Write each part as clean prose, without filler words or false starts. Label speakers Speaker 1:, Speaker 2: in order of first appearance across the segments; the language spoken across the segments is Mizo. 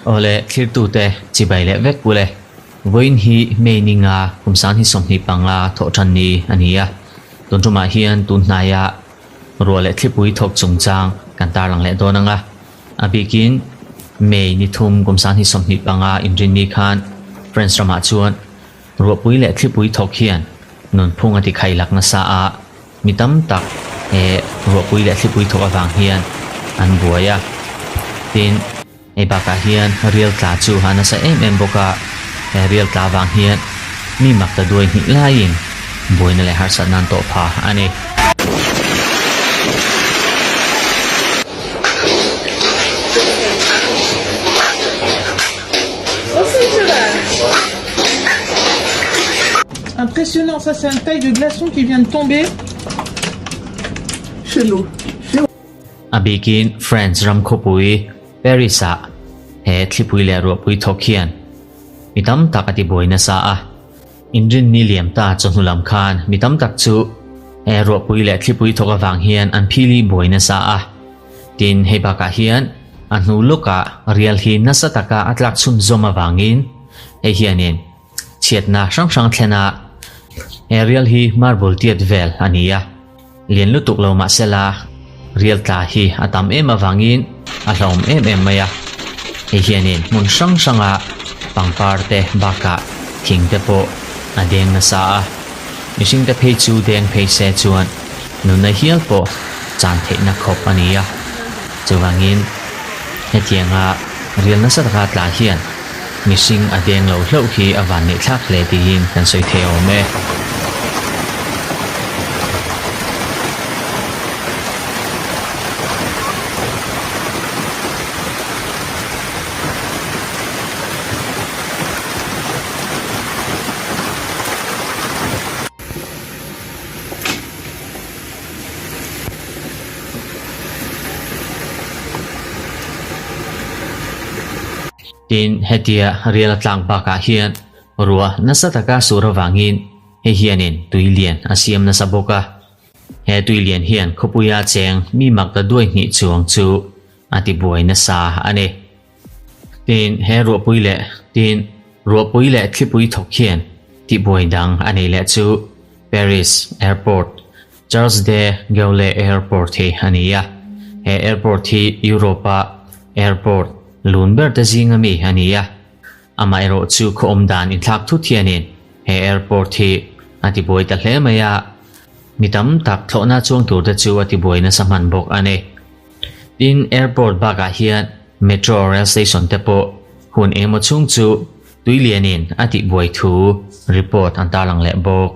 Speaker 1: Awle thlirtute chibai leh vek ule. Vawiin hi May ninga kum sanghi 25 thawh tan ni a ni a. Tun tumah hian tun hnaia ruah leh thlipui thawk chungchang kan tarlang leh dawn ang a. A bikin May ni thum kum sanghi 25 inrinni khan France ramah chuan ruahpui leh thlipui thawk hian nunphung a ti khailak nasa a. Mi tam tak he ruahpui leh thlipui thawk avang hian an buai a. Tin, hei bakah hian rial tla chu a nasa em em bawk a, he rial tla avang hian mi mak ta duai hnih laiin buaina leh harsatna an tawh pha a ni.
Speaker 2: Impressionnant, ça c'est un taille de glaçon qui vient de tomber.
Speaker 3: Chez nous.
Speaker 1: A bikin France ram khawpui Paris ah he thlipui leh ruahpui thawk hian mi tam tak a ti buai nasa a. Inrinni liam ta chawhnu lam khan mi tam tak chu he ruahpui leh thlipui thawk avang hian an phili buai nasa a. Tin, hei bakah hian a hnu lawkah rial hi nasa taka a tlak chhunzawm avangin hei hianin Chhiatna hrang hrang thlen a, he rial hi marble tiat vel a ni a, lian lutuk lo mahsela rial tla hi a tam em avangin a hlawm em em mai a, hei hianin hmun hrang hranga pangpar te bakah thing te pawh a deng nasa a, mihring te phei chu deng phei se chuan nunna hial pawh chan theihna khawp a ni a, chuvangin hetianga rial nasa taka tla hian. Mihring a deng lo hlauh hi a van neih thlak hle tiin kan sawi thei awm e. Tin, hetia rial a tlang bakah hian ruah nasa taka sur avangin hei hianin tui lian a siam nasa bawk a. He tui lian hian khawpuia cheng mi mak ta duai hnih chuang chu a ti buai nasa a ni. Tin, he ruahpui leh tin, ruahpui leh thlipui thawk hian tihbuai dang a nei leh chu Paris Airport, Charles de Gaulle Airport hi a ni a. He airport hi Europe-a airport lun ber te zinga mi a ni a. Amaherawh chu khaw awm dan inthlak thut hianin he airport hi a tibuai ta hle mai a. Mi tam tak thlawhna chuang tur te chu a tibuai nasa hman bawk a ni. Tin, airport bakah hian metro rail station te pawh hun engemaw chhung chu tui lianin a tihbuai thu report an tarlang leh bawk.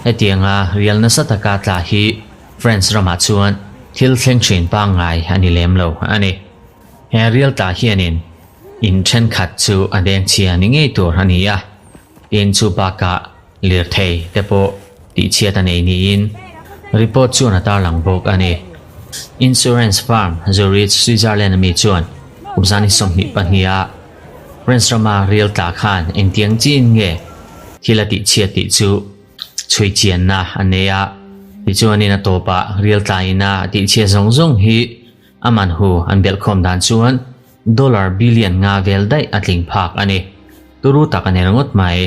Speaker 1: Hetianga rial nasa taka tla hi France ramah chuan thil thleng thin pangngai a ni lem lo a ni. He rial tla hianin in thenkhat chu a deng chhia ni ngei tur a ni a, tin chu bakah lirthei te pawh tihchhiat a nei niin report chuan a tarlang bawk a ni. Insurance firm Zurich, Switzerland ami chuan. Kum 2022 a France rama rial tla khan engtiang chiin nge thil a tihchhiat tih chu chhui chianna a nei a. Tichuanin a tawpah rial tlain a tihchhiat zawng zawng hi a man hu an belhkhawm dan chuan dollar billion nga vel daih a tling phak a ni. Turu tak a ni ringawt mai.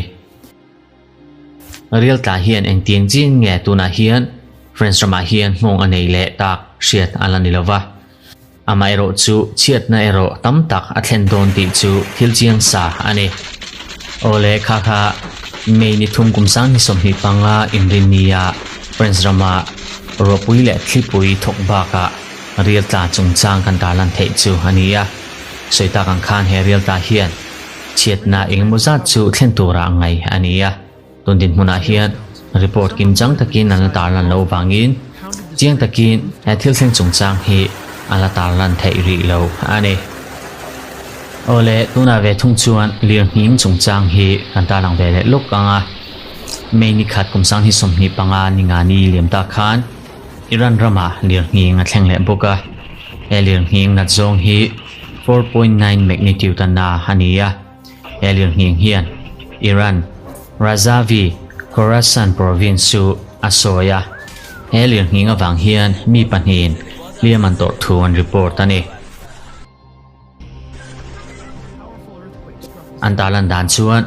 Speaker 1: Rial tla hian engtiang chin nge tunah hian France ramah hian nghawng a nei leh tak hriat a la ni lo va. Amaherawh chu chhiatna erawh tam tak a thlen dawn tih chu thil chiang sa a ni. Awle kha kha May ni thum kum 2025 inrinnia France rama ruahpui leh thlipui thawk bakah rial tla chungchang kan tarlan theih chu a ni a. Sawi tak ang khan he rial tla hian Chhiatna engemaw zat chu thlen tura ngaih a ni a, tun dinhmunah hian report kimchang takin an la tarlan loh vangin chiang takin he thil thleng chungchang hi a la tarlan theih rih lo a ni. Awle, tunah ve thung chuan lirnghing chungchang hi kan tarlang ve leh lawk ang a, May ni khat kum 2025 ni nga ni liam ta khan Iran ramah lirnghing a thleng leh bawk a, he lirnghing nat zawng hi 4.9 magnitude a na a ni a, he lirnghing hian Iran Razavi Khorasan province chu a sawi a, he lirnghing avang hian mi pahnihin hliam an tawrh thu an report a ni. An tarlan dan chuan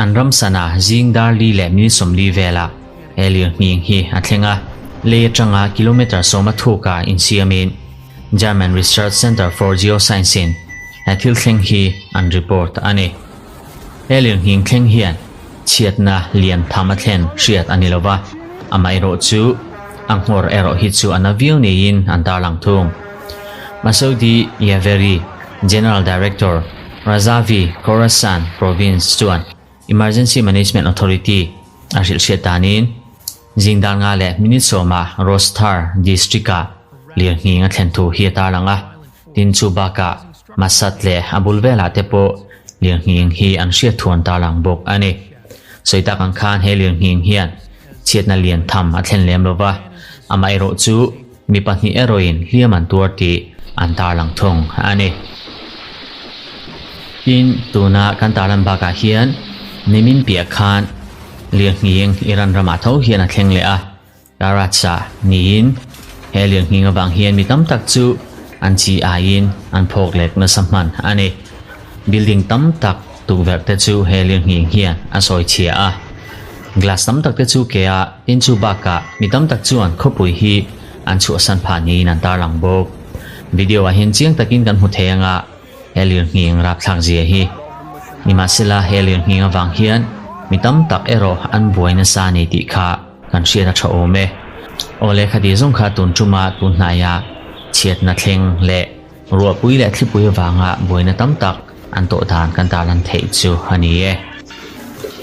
Speaker 1: an ram sana zing dar li leh minute 40 velah he lirnghing hi a thleng a, lei atanga kilometre sawma thukah insiamin German Research Center for Geoscience in he thil thleng hi an report a ni. He lirnghing thleng hian chhiatna lian tham a thlen hriat a ni lova, amaherawh chu a nghawr erawh hi chu a na viau niin an tarlang thung. Masoudi Yaveri, General Director, Razavi Khorasan Province chuan Emergency Management Authority a hrilh hriat danin, Zing dar nga leh minute sawmah Rosthar District-ah lirnghing a thlen thu hi a tarlang a, tin chu bakah Masat leh a bul velah te pawh lirnghing hi an hriat thu an tarlang bawk a ni. Sawi tak ang khan he lirnghing hian chhiatna lian tham a thlen lem lova, amaherawh chu mi pahnih erawhin hliam an tuar tih an tarlang thung a ni. Tin, tuna kan tarlan bakah hian nimin piah khan Lirnghing Iran ramah tho hian a thleng leh a, Karaj-a niin he lirnghing avang hian mi tam tak chu an chi aiin an phawk lek nasa hman a ni. Building tam tak tukverh te chu he lirnghing hian a sawi chhia a, glass tam tak te chu ke a tin chu bakah mi tam tak chuan khawpui hi an chhuahsan phah niin an tarlang bawk. Video ah hian chiang takin kan hmu thei anga he lirnghing rapthlak zia hi. Nimahsela he lirnghing avang hian mi tam tak erawh an buai nasa a ni tih kha kan hriat a tha awm e. Aw lehkha tih zawng kha tun tuma tun hnaia chhiatna thleng leh ruahpui leh thlipui avanga buaina tam tak an tawh dan kan tarlan theih chu a ni e.